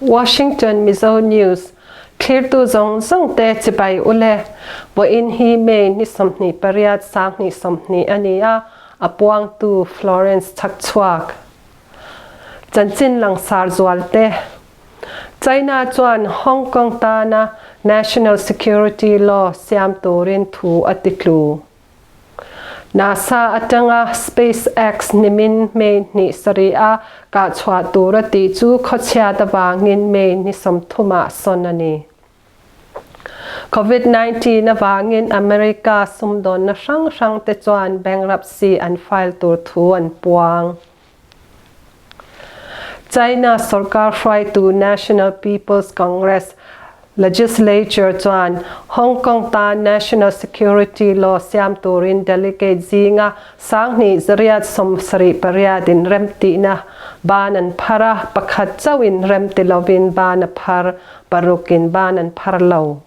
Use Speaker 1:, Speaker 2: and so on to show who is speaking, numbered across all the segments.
Speaker 1: Washington Mizo News, Thlirtu zawng zawng te chibai ule. Vawiin hi May ni 28 2020 a ni a, a puangtu Florence Chhakchhuak. Chanchin langsar zualte. China chuan Hong Kong tana National Security Law siam turin thu a titlu. NASA atanga SpaceX nimin May ni sarih a kahchhuah tur a tih chu khawchhiat avangin May ni 30 ah sawn a ni. Covid-19 avangin America sumdawnna hrang hrang te chuan bankruptcy an file tur thu an puang. China sorkar hruaitu National People's Congress Legislature chuan Hong Kong tan National Security Law siam turin delegate zinga 28,078 in remtihna ban an phar a, pakhat chauhin remti lovin ban a phar, parukin ban an phar lo.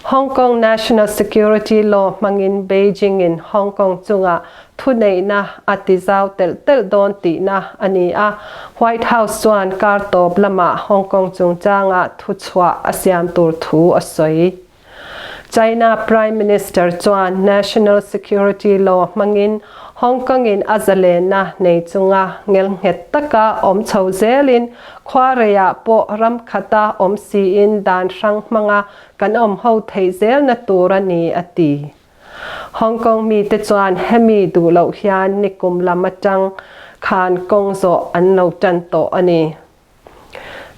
Speaker 1: Hong Kong National Security Law hmangin Beijing in Hong Kong chungah thuneihna a tizau telh telh dawn tihna a ni a, White House chuan kar tawp lamah Hong Kong chungchangah thuchhuah a siam tur thu a sawi. China Prime Minister chuan National Security Law hmangin Hong Kong in a zalenna nei chunga ngelnghet taka awm chho zelin khuareiah pawh ram khata awm siin dan hrang hmanga kan awm ho theih zelna tur a ni, a ti. Hong Kong mite chuan hemi duh loh hian nikum lam atang khan kawng zawh an lo tan tawh a ni.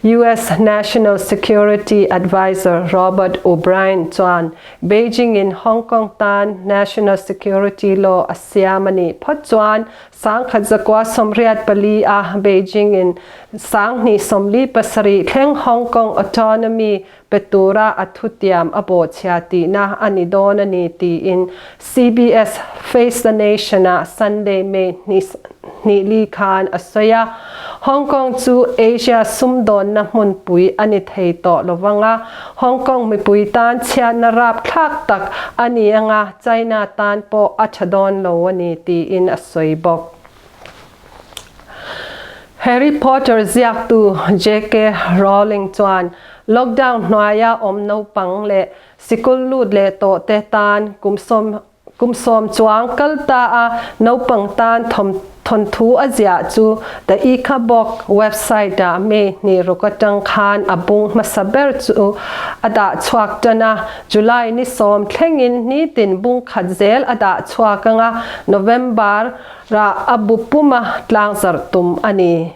Speaker 1: US National Security Adviser Robert O'Brien chuan Beijing in Hong Kong tan National Security Law a siam a nih phawt chuan 1984 a Beijing in 2047 thleng Hong Kong autonomy pe tura a thutiam a bawhchhia tihna a ni dawn a ni tiin CBS Face the Nation-ah Sunday May hnih li khan a sawi a. Hong Kong chu Asia sumdawnna hmunpui a ni thei tawh lo vang a, Hong Kong mipui tan chhiatna rapthlak tak a ni anga China tan pawh a tha dawn lo a ni tiin a sawi bawk. Harry Potter ziaktu JK Rowling chuan lockdown hnuaia awm naupang leh sikul lut leh tawh te tan kum kum sawm chuang kal ta a naupang tan thawnthu a ziah chu The Ichabod website ah May hnih ruk atang khan a bung hmasa ber chu a dah chhuak tan a, July ni sawm thlengin nitin bung khat zel a dah chhuak anga November Rah a bu puma tlangzarh tum a ni.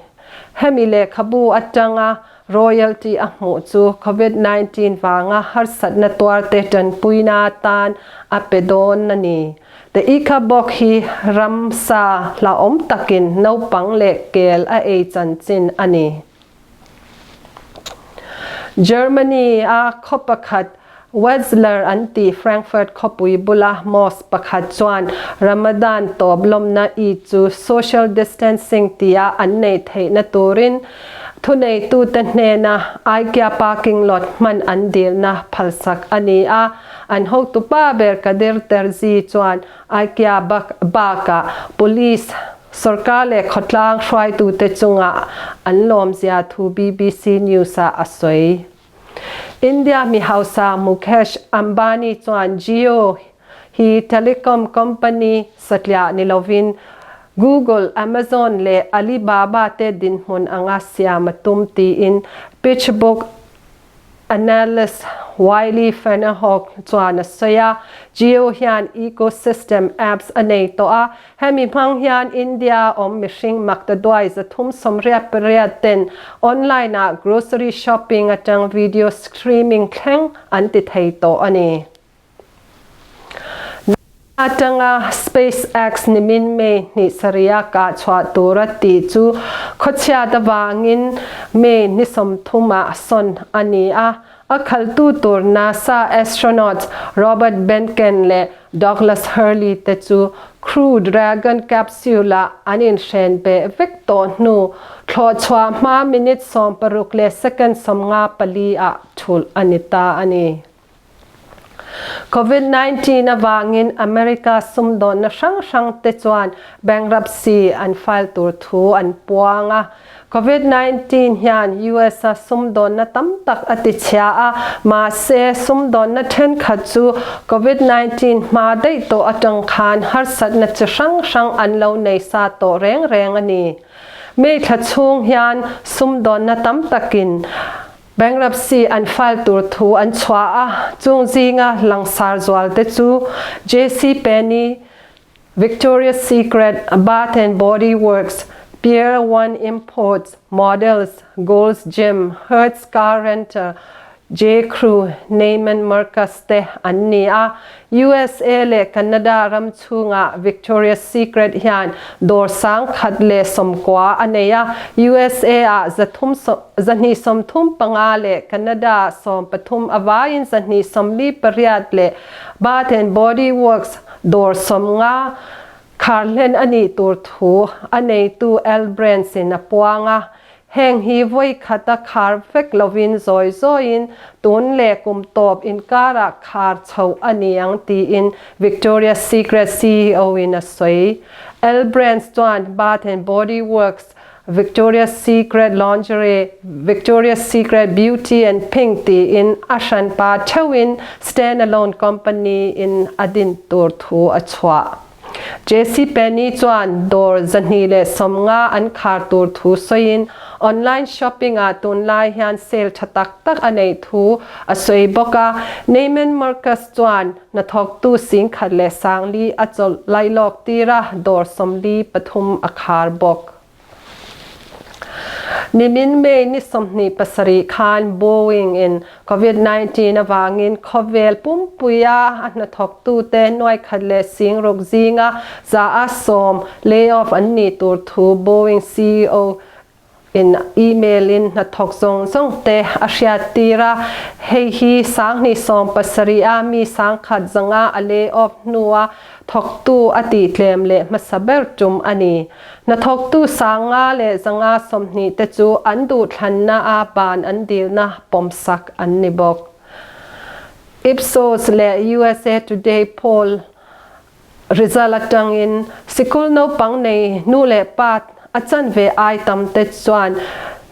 Speaker 1: Hemi lehkhabu atanga royalty a hmuh chu Covid 19 vanga harsatna tuarte tanpuina atan a pe dawn a ni. The Ikhabawk hi ramsa hlauhawm takin naupang leh kel a ei chanchin a ni. Germany a khaw pakhat Wetzlar an tih Frankfurt khawpui bula mosque pakhat chuan Ramadan tawp lawmna Eid chu social distancing tia an neih theihna turin thuneitute hnena Ikea parking lot hman an dilna phalsak a ni a. An hotupa ber Kadir Terzi chuan Ikea bakah police Sorkar leh khawtlang hruaitute chungah an lawmzia thu BBC News-ah a sawi. India mi hausa Mukesh Ambani chuan Jio hi telecom company satliah ni lovin Google, Amazon leh Alibaba te dinhmun anga siam a tum tiin PitchBook Analyst Wiley Fennerhawk chuan a sawi a, Jio hian ecosystem apps a nei tawh a, hemi hmang hian India awm mihring maktaduai 388 ten online ah grocery shopping atang video streaming thleng an ti thei tawh a ni. Atanga SpaceX nimin May hnih sarih a kah chhuah tur a tih chu khawchhiat avangin May ni 30 ah sawn a ni a. A khaltu tur NASA astronauts Robert Behnken leh Douglas Hurley te chu Crew Dragon capsule ah an inhren beh vek tawh hnu thlawh chhuah hma minute 16 leh second 54 ah thulh a ni ta a ni. Covid 19 avangin America sumdawnna hrang hrang te chuan bankruptcy an file tur thu an puang a. Covid 19 hian US a sumdawnna tam tak a tichhia a, mahse sumdawnna thenkhat chu Covid 19 hma daih tawh atang khan harsatna chi hrang hrang an lo nei sa tawh reng reng a ni. May thla chhung hian sumdawnna tam takin bankruptcy an file tur thu an chhuah a, chung zinga langsar zualte chu JC Penney, Victoria's Secret, Bath and Body Works, Pier One Imports, Models, Gold's Gym, Hertz Car Rental, J. Crew, Neiman Marcus te an ni a. USA leh Canada ram chhungah Victoria's Secret hian dawr 1019 a nei a, USA ah 235 leh Canada ah 13 a vaiin 248 leh Bath and Body Works dawr 50 khar hlen a nih tur thu a neitu L Brands in a puang a. Heng hi vawi khata khar vek lovin zawi zawiin tun leh kum tawp inkarah khar chhoh a ni ang tiin Victoria's Secret CEO in a sawi. L Brands chuan Bath and Body Works, Victoria's Secret Lingerie, Victoria's Secret Beauty and Pink tiin a hranpa theuhin stand-alone company in a din tur thu a chhuah. JC Penney chuan dawr 250 an khar tur thu sawiin online shopping ah tunlai hian sale tha tak tak a neih thu a sawi bawk a. Neiman Marcus chuan hnathawktu 10,004 a chawlh lailawk tir a, dawr 43 a khar bawk. Nimin May ni 27 khan Boeing in Covid 19 avangin khawvel pumpuia a hnathawktute 1,060 zinga 10% layoff an nih tur thu Boeing CEO in email in hnathawk zawng zawng te a hriattir a. Hei hi 2017 a mi 1,100 a layoff hnua thawktu a tihtlem leh hmasa ber tum a ni. Hnathawktu 5,120 te chu an duhthlanna a ban an dilna pawmsak an ni bawk. Ipsos leh USA Today poll result atangin sikul naupang nei nu leh pa a chanve ai tam te chuan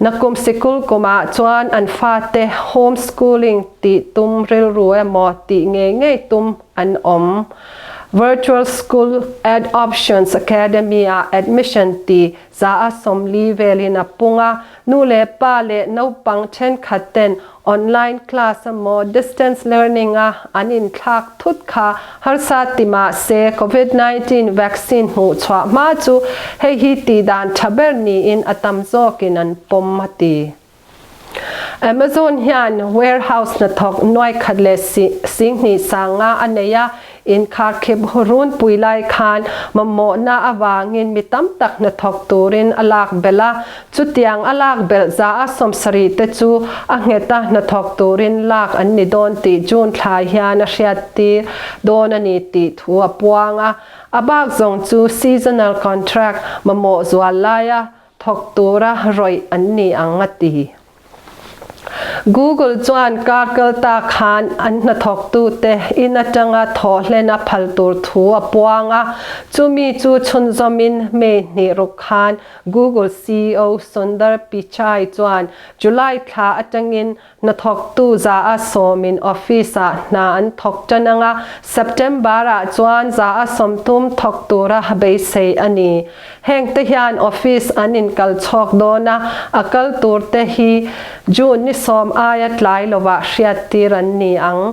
Speaker 1: nakum sikul kumah chuan an fate homeschooling tih tum rilru emaw tih ngei ngei tum an awm. Virtual School Ed Options Academy ah admission ti 40% velin a pung a, nu leh pa leh naupang thenkhat ten online class emaw distance learning a an inthlak thut kha harsa ti mah se Covid 19 vaccine hmuh chhuah hma chu hei hi tih dan tha ber niin a tam zawkin an pawm a ti. Amazon hian warehouse hnathawk 1,250 a nei a, inkharkhip runpui lai khan mamawhna avangin mi tam tak hnathawk turin a lak belh a, chutiang a lak belh 70% te chu a ngheta hnathawk turin lak an ni dawn tih June thla hian a hriattir dawn a ni tih thu a puang a. A bak zawng chu seasonal contract mamawh zual laia thawk tura rawih an ni ang a ti. Google chuan kar kalta khan an hnathawktute in atanga thawh hlen a phal tur thu a puang a, chumi chu chhunzawmin May 2 khan Google CEO Sundar Pichai chuan July thla atangin hnathawktu 10% in office ah hna an thawk tan anga, September ah chuan 30% thawk tura beisei a ni. Heng te hian office an inkal chhawk dawn a, a kal tur te hi June ni 10 aia tlai lovah hriattir an ni ang.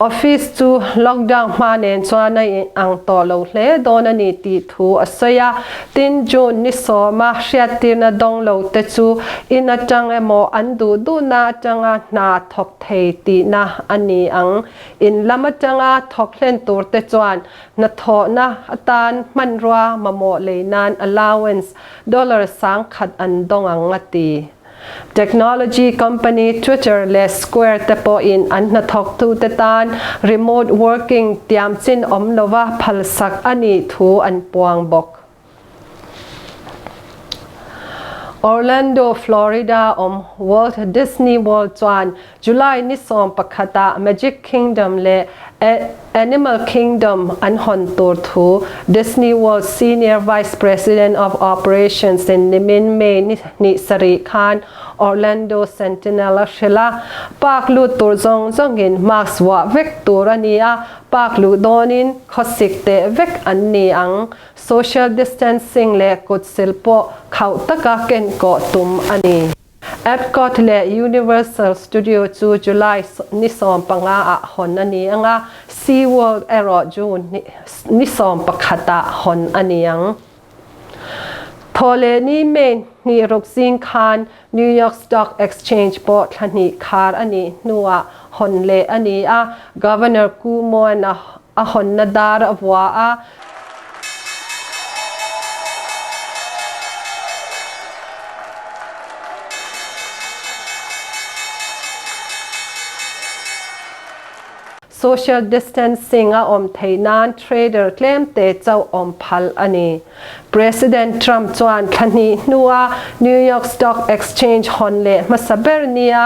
Speaker 1: Office chu lockdown hma nen chuan a inang tawh lo hle dawn a ni tih thu a sawi a. Tin, June ni 10 a hriattirna dawng lo te chu in atang emaw an duh duhna atanga hna thawk thei tihna a ni ang. In lam atanga thawk hlen tur te chuan hnathawhna atan hmanrua mamawh lei nan allowance dollar 10,000 an dawng ang a ti. Technology company Twitter leh Square te pawhin an hnathawktute tan remote working tiam chin awm lova phalsak a nih thu an puang bawk. Orlando, Florida awm Walt Disney World chuan July ni 11 ah Magic Kingdom leh Animal Kingdom an hawn tur thu Disney World Senior Vice President of Operations in nimin May ni hnih sarih khan Orlando Sentinel a hrilh a. Park lut tur zawng zawngin mask vuah vek tur a ni a, park luh dawnin khawsik teh vek an ni ang. Social distancing leh kut sil pawh khauh taka kenkawh tum a ni. Epcot leh Universal Studio chu July ni 15 ah hawn a ni ang a, SeaWorld erawh June ni 11 ah hawn a ni ang. Thawhlehni May hnih ruk zing khan New York Stock Exchange pawh thla hnih khar a nih hnuah hawn leh a ni a, Governor Cuomo-a'n a hawnna dar a vua a. Social distancing a awm theih nan trader tlemte chauh awm phal a ni. President Trump chuan thla hnih hnua New York Stock Exchange hawn leh hmasa ber nia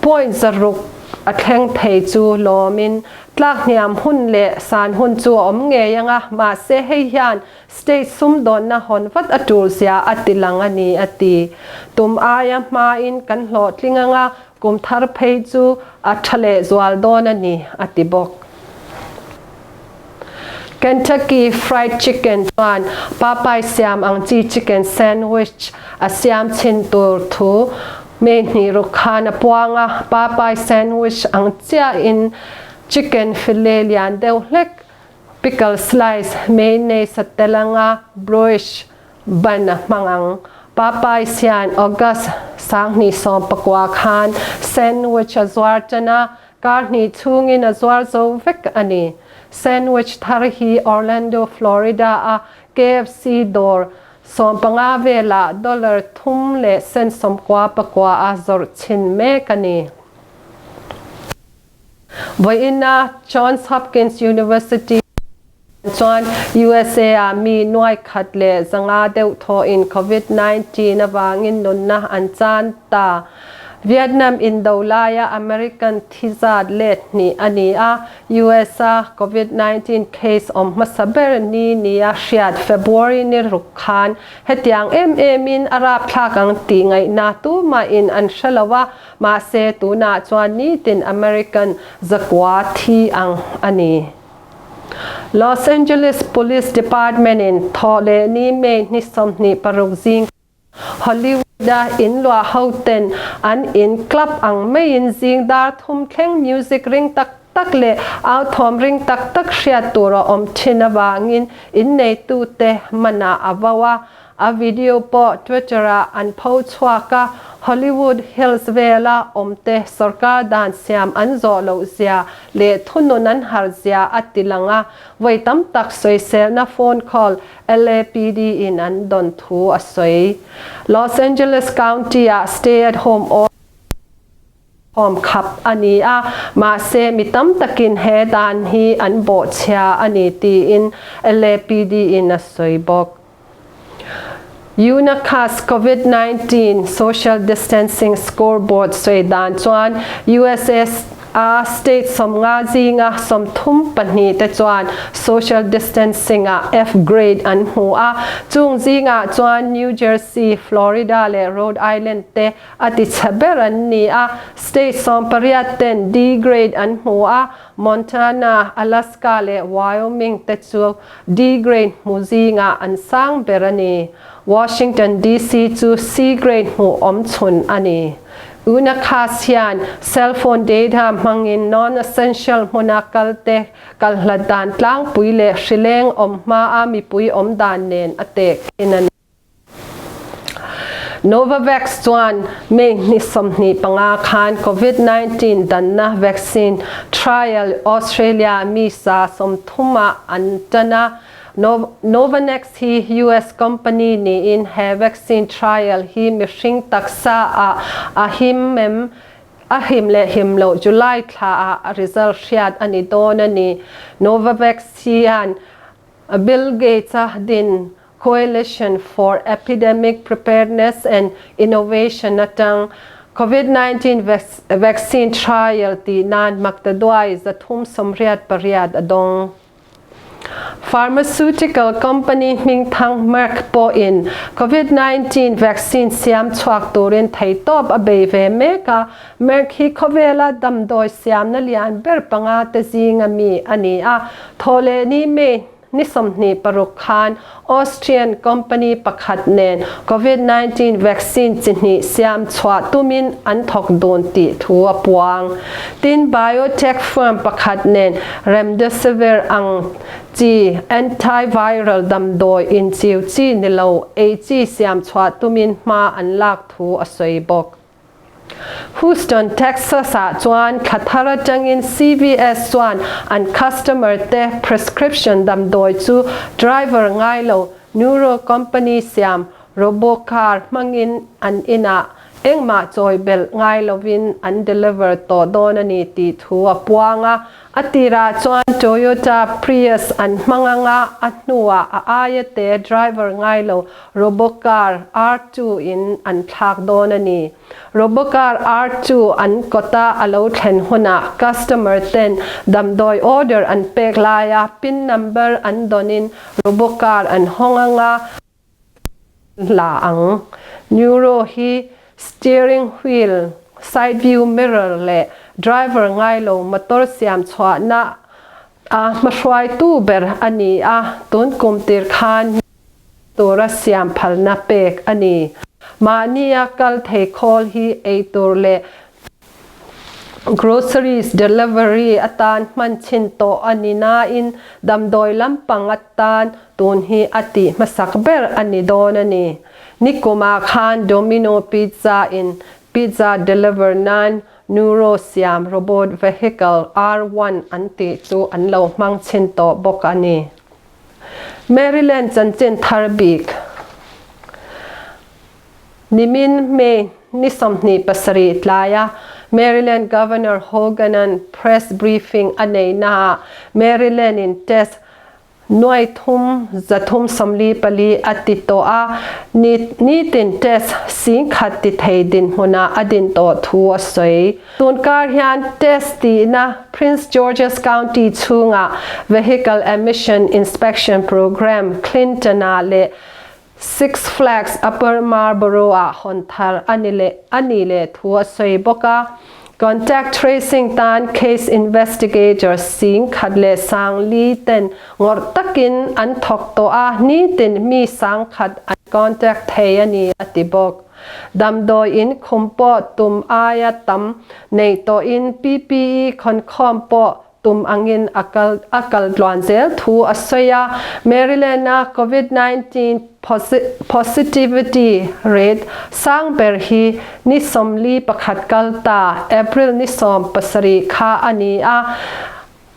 Speaker 1: point 600 a thleng thei chu lawmin tlak hniam hun leh san hun chu a awm ngei ang a, mahse hei hian state sumdawnna hawn vat a tul zia a ti lang a ni, a ti. Tum aia hmain kan hlawhtling ang a, Kum thar phei chu a tha leh zual dawn a ni, a ti bawk. Kentucky Fried Chicken chuan Popeye siam ang chi chicken sandwich a siam chhin tur thu May hnih ruk khan a puang a. Popeye sandwich ang chiahin chicken fillet lian deuh hlek, pickle slice, mayonnaise a tel anga brioche Ban a hmang ang. Popeyes hian August 2019 khan sandwich a zuar tan a, kar hnih chhungin a zuar zo vek a ni. Sandwich thar hi Orlando, Florida-a KFC dawr 15 velah dollar thum leh cent 99 a zawrh chhin mek a ni. Vawiina Johns Hopkins University chuan USA ah mi 1,500 deuh thawhin Covid 19 avangin nunna an chan ta. Vietnam indo laia American thi zat let hnih a ni a, US a Covid 19 case awm hmasa ber ni nia hriat February ni ruk khan hetiang em emin a rapthlak ang tih ngaihna tumahin an hre lo a, Mahse, tunah chuan nitin American 900 thi ang a ni. Los Angeles Police Department-in thawhlehni May ni 26 zing Hollywood-a inluah hoten an in club ang maiin zing dar thum thleng music ring tak tak leh authawm ring tak tak hriat tur a awm thin avangin inneitute manah a vo a. A video pawh Twitter-ah an pho chhuak a, Hollywood Hills vela awmte sorkar dan siam an zawh loh zia leh thunun an har zia a ti lang a, vawi tam tak sawiselna phone call LAPD-in an dawn thu a sawi. Los Angeles County-ah stay at home order Awm khap a ni a, mahse mi tam takin he dan hi an bawhchhia a ni tiin LAPD in a sawi bawk. Unacast Covid 19 Social Distancing Scoreboard sawi dan chuan USA a state 50 zinga 32 te chuan social distancing ah F grade an hmu a, chung zingah chuan New Jersey, Florida leh Rhode Island te A ti chhe ber an ni a, state 18 ten D grade an hmu a, Montana, Alaska leh Wyoming te chu D grade hmu zingah an sang ber a ni. Washington DC chu C grade hmuh awm chhun a ni. Unacast hian cellphone data hmangin non-essential hmuna kal te kal hlat dan tlangpui leh hrileng awm hmaa mipui awm dan nen a tehkhin a ni. Novavax chuan May ni 25 khan Covid-19 danna vaccine trial Australia mi 30 ah an tan a. Novavax hi US company niin he vaccine trial hi mihring taksa ah a him em a him leh him loh July thla ah a result hriat a ni dawn a ni. Novavax hian Bill Gates-a din Coalition for Epidemic Preparedness and Innovation atang Covid 19 vaccine trial tih nan maktaduai 388 a dawng. Pharmaceutical company hmingthang Merck pawhin Covid 19 vaccine siam chhuak turin theihtawp a bei ve mek a, Merck hi khawvela damdawi siamna lian ber panga te zinga mi a ni a, Thawhlehni May ni 26 khan Austrian company pakhat nen Covid 19 vaccine chi hnih siam chhuah tumin an thawk dun tih thu a puang. Tin, biotech firm pakhat nen Remdesivir ang chi antiviral damdawi inchiu chi ni lo ei chi siam chhuah tumin hma an lak thu a sawi bawk. Houston, Texas ah chuan thla thar atangin CVS chuan an customer te prescription damdawi chu driver ngai lo Nuro company siam robocar hmangin an inah engmah chawi belh ngai lovin an deliver tawh dawn a ni tih thu a puang a. A tirah chuan Toyota Prius an hmang anga a hnuah a aia te driver ngai lo Robocar R2 in an thlak dawn a ni. Robocar R2 an kawta a lo thlen hunah customer ten damdawi order an pek laia pin number an dawnin Robocar an hawng anga la ang. Nuro hi steering wheel, side view mirror leh driver ngai lo motor siam chhuahna a hmahruaitu ber a ni a, tun kum tir khan tura siam phalna pek a ni. Mahnia kal thei khawl hi ei tur leh groceries delivery atan hman chhin tawh a ni nain damdawi lampang atan tun hi a tih hmasak ber a ni dawn a ni. Nikumah khan Domino Pizza in pizza deliver nan Nuro siam robot vehicle R1 an tih chu an lo hmang chhin tawh bawk a ni. Maryland chanchin thar bik Nimin May ni 27 tlaia Maryland Governor Hogan-a'n press briefing a nei naah Maryland-in test nuai thum 344 a ti tawh a, nitin test 10,000 ti thei dinhmunah a din tawh thu a sawi. Tunkar hian test tihna Prince George's County chhunga Vehicle Emission Inspection Program Clinton-ah leh Six Flags Upper Marlborough-ah hawn thar a ni leh a nih leh thu a sawi bawk a. Contact tracing tan case investigator 10,004 ten ngawrh takin an thawk tawh a, nitin mi 10,000 an contact thei a ni a ti bawk. Damdawi in khum pawh tum aia tam nei tawhin PPE khawnkhawm pawh tum angin a kal a kal tluan zel thu a sawi a. Maryland-a Covid 19 positivity rate sang ber hi ni 41 kal ta April ni 17 kha a ni a,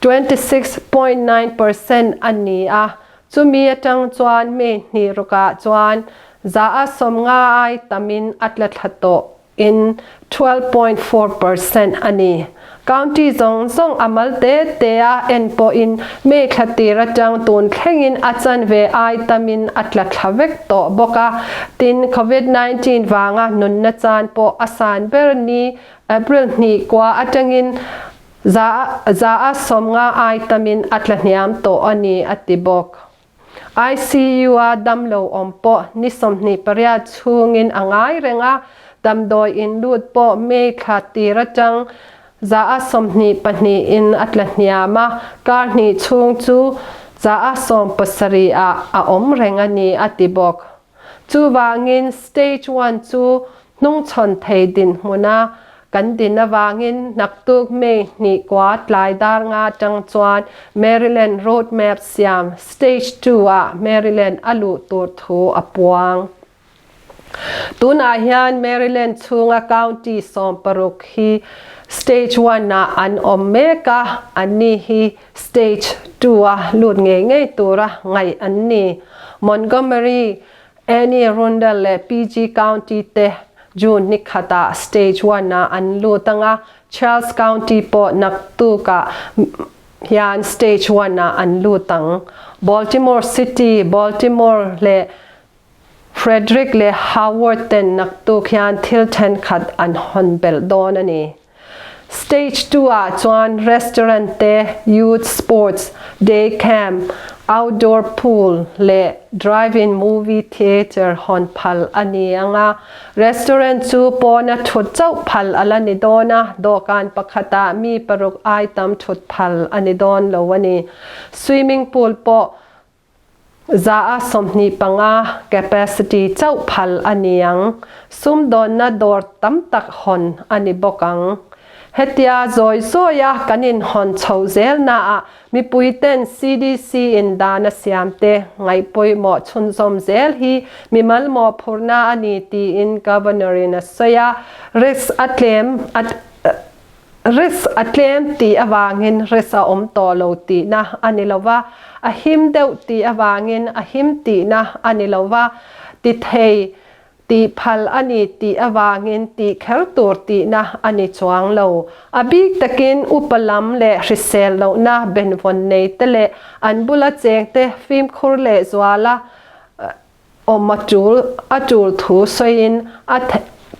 Speaker 1: 26.9 percent a ni a. Chumi atang chuan May hnih rukah chuan 150 ai tamin a tla thla tawh. in 12.4 percent a ni. County zawng zawng a mal te te a en pawhin May thla tir atang tun thlengin a chanve ai tamin a tla thla vek tawh bawk a. Tin, Covid 19 vanga nunna chan pawh a san ber ni April hnih kua atangin 150 ai tamin a tla hniam tawh a ni a ti bawk. ICU-a damlo awm pawh ni 28 chhungin a ngai reng a, damdawi in lut pawh May thla tir atang 122 in a tla hniam a, kar hnih chhung chu 70 ah a awm reng a ni a ti bawk. Chuvangin stage one chu hnungchhawn thei dinhmuna kan din avangin naktuk May hnih kua tlai dar nga atang chuan Maryland road map siam stage two ah Maryland a luh tur thu a puang. Tunah hian Maryland chhunga county 16 hi stage one ah an awm mek a, anni hi Stage two a lut ngei ngei tura ngaih an ni. Montgomery, Anne Arundel leh PG County te June ni khatah Stage one ah an lut anga, Charles County pawh naktukah hian Stage one ah an lut ang. Baltimore City, Baltimore leh. Frederick leh Howard ten naktuk hian thil thenkhat an hawn belh dawn a ni. Stage 2 ah chuan restaurant te, youth sports, day camp, outdoor pool leh drive-in movie theatre hawn phal a ni ang a. Restaurant chu pawna thut chauh phal a la ni dawn a, dawhkan pakhatah mi paruk ai tam thut phal a ni dawn lo a ni. Swimming pool pawh 125 capacity chauh phal a ni ang. Sumdawnna dawr tam tak hawn a ni bawk ang. Hetia zawi zawia kan inhawn chhoh zelnaah mipuiten CDC in dan a siamte ngaihpawimawh chhunzawm zel hi mimal mawhphurhna a ni tiin Governor in a sawi a, risk a tlem a Risk a tlem tih avangin risk a awm tawh lo tihna a ni lo va, a him deuh tih avangin a him tihna a ni lo va, ti thei tih phal a ni tih avangin tih kher tur tihna a ni chuang lo. A bik takin upa lam leh hrisel lohna benvawn nei te leh an bula chengte fimkhur leh zuala awm a tul a tul thu sawiin a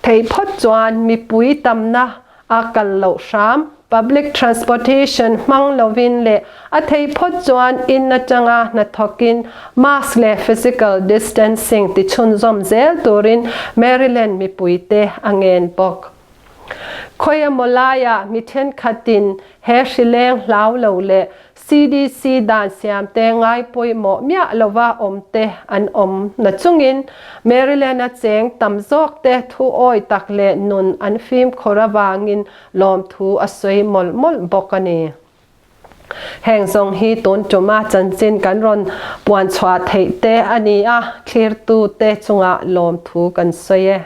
Speaker 1: theih phawt chuan mipui tamna a kal loh hram. Public transportation hmang lovin leh a theih phawt chuan in atanga hnathawkin mask leh physical distancing ti chhunzawm zel turin Maryland mipuite a ngen bawk. Khawi emaw laiah mi thenkhatin he hrileng hlau lo leh CDC dan siamte ngai pawimawh miah lova awmte an awm na chungin Maryland-a cheng tam zawkte thu awi tak leh nun an fimkhawr avangin lawmthu a sawi mawlh mawlh bawk a ni. Heng zawng hi tun tuma chanchin kan rawn puan chhuah theih te a ni a, thlirtute chungah lawmthu kan sawi e.